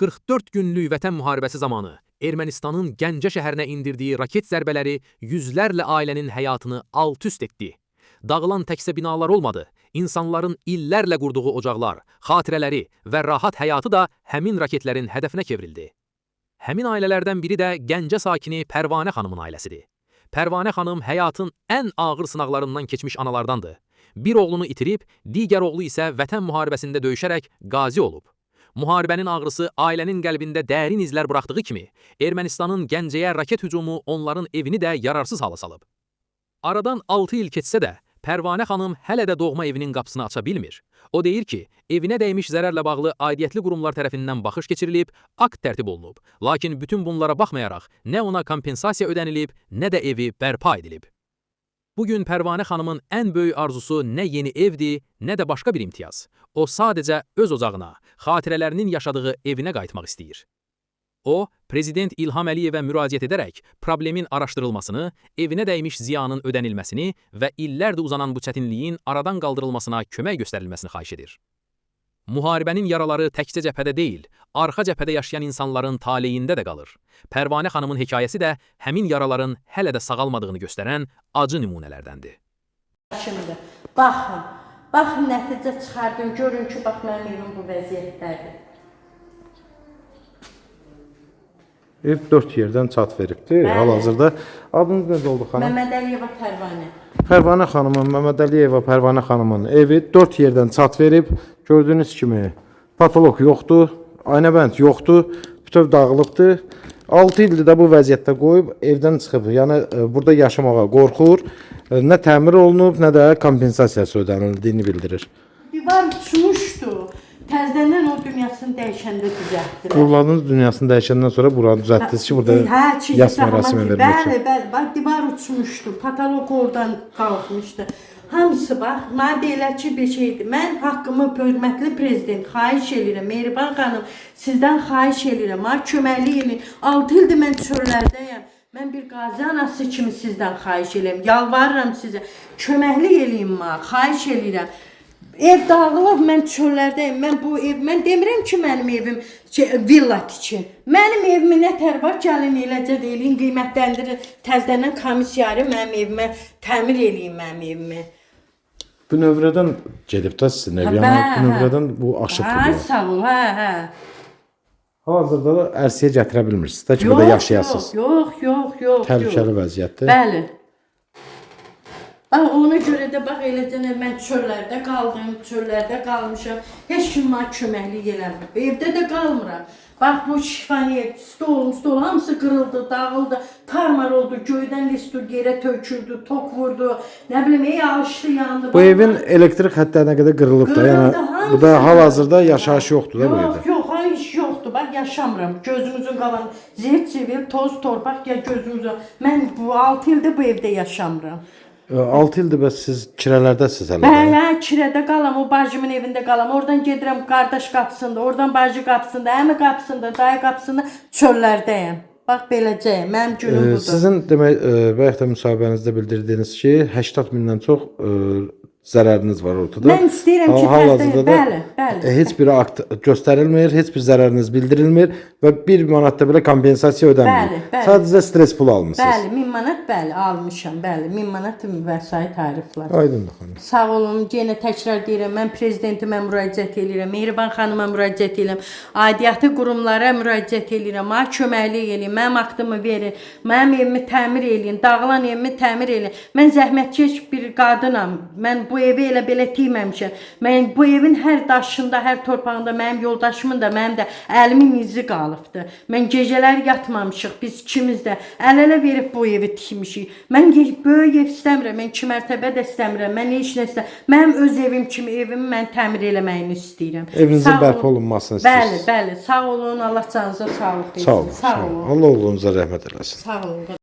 44 günlük vətən müharibəsi zamanı Ermənistanın Gəncə şəhərinə endirdiyi raket zərbələri yüzlərlə ailənin həyatını alt-üst etdi. Dağılan təkcə binalar olmadı, insanların illərlə qurduğu ocaqlar, xatirələri və rahat həyatı da həmin raketlərin hədəfinə çevrildi. Həmin ailələrdən biri də Gəncə sakini Pərvanə xanımın ailəsidir. Pərvanə xanım həyatın ən ağır sınaqlarından keçmiş analardandır. Bir oğlunu itirib, digər oğlu isə vətən müharibəsində döyüşərək qazi olub. Müharibənin ağrısı ailənin qəlbində dərin izlər buraxdığı kimi, Ermənistanın Gəncəyə raket hücumu onların evini də yararsız hala salıb. Aradan 6 il keçsə də, Pərvanə xanım hələ də doğma evinin qapısını aça bilmir. O deyir ki, evinə dəymiş zərərlə bağlı aidiyyətli qurumlar tərəfindən baxış keçirilib, akt tərtib olunub. Lakin bütün bunlara baxmayaraq, nə ona kompensasiya ödənilib, nə də evi bərpa edilib. Bu gün Pərvanə xanımın ən böyük arzusu nə yeni evdir, nə də başqa bir imtiyaz. O sadəcə öz ocağına, xatirələrinin yaşadığı evinə qayıtmaq istəyir. O, Prezident İlham Əliyevə müraciət edərək problemin araşdırılmasını, evinə dəymiş ziyanın ödənilməsini və illərdir uzanan bu çətinliyin aradan qaldırılmasına kömək göstərilməsini xahiş edir. Müharibənin yaraları təkcə cəbhədə deyil, arxa cəbhədə yaşayan insanların taleyində də qalır. Pərvanə xanımın hekayəsi də həmin yaraların hələ də sağalmadığını göstərən acı nümunələrdəndir. Şimdi baxın, baxın nəticə çıxardın, görün ki, bax mənim evim bu vəziyyətdədir. Ev 4 yerdən çat veribdi Bəli. hal-hazırda. Adınız necə oldu xanım? Məmmədəliyeva Pərvanə. Pərvanə xanımın, Məmmədəliyeva Pərvanə xanımın evi 4 yerdən çat verib. Gördüyünüz kimi patolog yoxdur, aynabənd yoxdur, bütöv dağılıbdır. 6 ildir də bu vəziyyətdə qoyub evdən çıxıb. Yəni burada yaşamağa qorxur. Nə təmir olunub, nə də kompensasiyası ödənildiyini bildirir. Divar uçmuşdu. Təzədən o dünyasını dəyişəndə düzəltdilər. Qurladınız dünyasını dəyişəndən sonra buranı düzəltdiniz ki, burada Hə, ki, yas zəhmət- mərasimi vermək üçün. Bəli, bəli, bax divar uçmuşdu, patolog oradan qalxmışdı. Hamısı bax, mənə deyirlər ki, bir şeydir. Mən haqqımı hörmətli prezident xahiş eləyirəm, Mehriban xanım, sizdən xahiş eləyirəm, mənə köməklik eləyin. 6 ildir mən çöllərdəyəm. Mən bir qazi anası kimi sizdən xahiş eləyirəm, yalvarıram sizə. Köməklik eləyin mənə, xahiş eləyirəm. Ev dağılıb, mən çöllərdəyim. Mən bu ev, mən demirəm ki, mənim evim şey, villa tikin. Mənim evimi nə tər var, gəlin eləcə də eləyin, qiymətləndirin. Təzədən komissiyarı mənim evimə təmir eləyin mənim evimi. Bünövrədən gedib də sizin ev. Yəni Hə, bünövrədən bu aşıb Hə, bu. sağ ol, hə, hə. Hal-hazırda da ərsəyə gətirə bilmirsiniz də ki, burada yaşayasınız. Yox, yox, yox, yox. Təhlükəli vəziyyətdir. Bəli. Bax ona görə də bax eləcə də mən çöllərdə qaldım, çöllərdə qalmışam. Heç kim mənə köməklik eləmir. Evdə də qalmıram. Bax bu şifoniyer, stol, stol hamısı qırıldı, dağıldı, tarmar oldu, göydən listur yerə töküldü, tok vurdu. Nə bilim, ey alışdı, yandı. Bu Bax, evin elektrik xəttlərinə qədər qırılıb da. Yəni Qırıldı, hamısı burada hal-hazırda yaşayış yoxdur da bu Yox, evdə. yox, ha iş yoxdur. Bax yaşamıram. Gözümüzün qalan zir çivil, toz, torpaq ya gözümüzün. Mən bu 6 ildir bu evdə yaşamıram. 6 ildir bəs siz kirələrdəsiniz hələ də. Bəli, hə, kirədə qalam, o bacımın evində qalam. Oradan gedirəm qardaş qapısında, oradan bacı qapısında, əmi qapısında, dayı qapısında çöllərdəyəm. Bax beləcəyəm. Mənim günüm budur. Sizin demək bayaq da müsahibənizdə bildirdiyiniz ki, 80 mindən çox zərəriniz var ortada. Mən istəyirəm ki, Hal-hazırda da bəli, bəli. heç bir akt göstərilmir, heç bir zərəriniz bildirilmir və 1 manat da belə kompensasiya ödənmir. Bəli, bəli. Sadəcə stres pulu almısınız. Bəli, 1000 manat bəli almışam, bəli. 1000 manat vəsait tariflər. Aydındır xanım. Sağ olun. Yenə təkrar deyirəm, mən prezidentimə müraciət eləyirəm, Mehriban xanıma müraciət eləyirəm, aidiyyatı qurumlara müraciət eləyirəm. Mənə köməklik eləyin, mənim aktımı verin, mənim evimi təmir eləyin, dağılan evimi təmir eləyin. Mən zəhmətkeş bir qadınam. Mən bu evi elə belə tikməmişəm. Mən bu evin hər daşında, hər torpağında mənim yoldaşımın da, mənim də əlimin izi qalıbdı. Mən gecələr yatmamışıq biz ikimiz də əl-ələ verib bu evi tikmişik. Mən böyük ev istəmirəm, mən iki mərtəbə də istəmirəm, mən heç nə istəmirəm. Mənim öz evim kimi evimi mən təmir eləməyini istəyirəm. Evinizin Sağ olun. bərpa olunmasını Bəli, istəyirsiniz. bəli. Sağ olun, Allah canınıza sağlıq versin. Sağ olun. Sağ olun. Allah oğlunuza rəhmət eləsin. Sağ olun.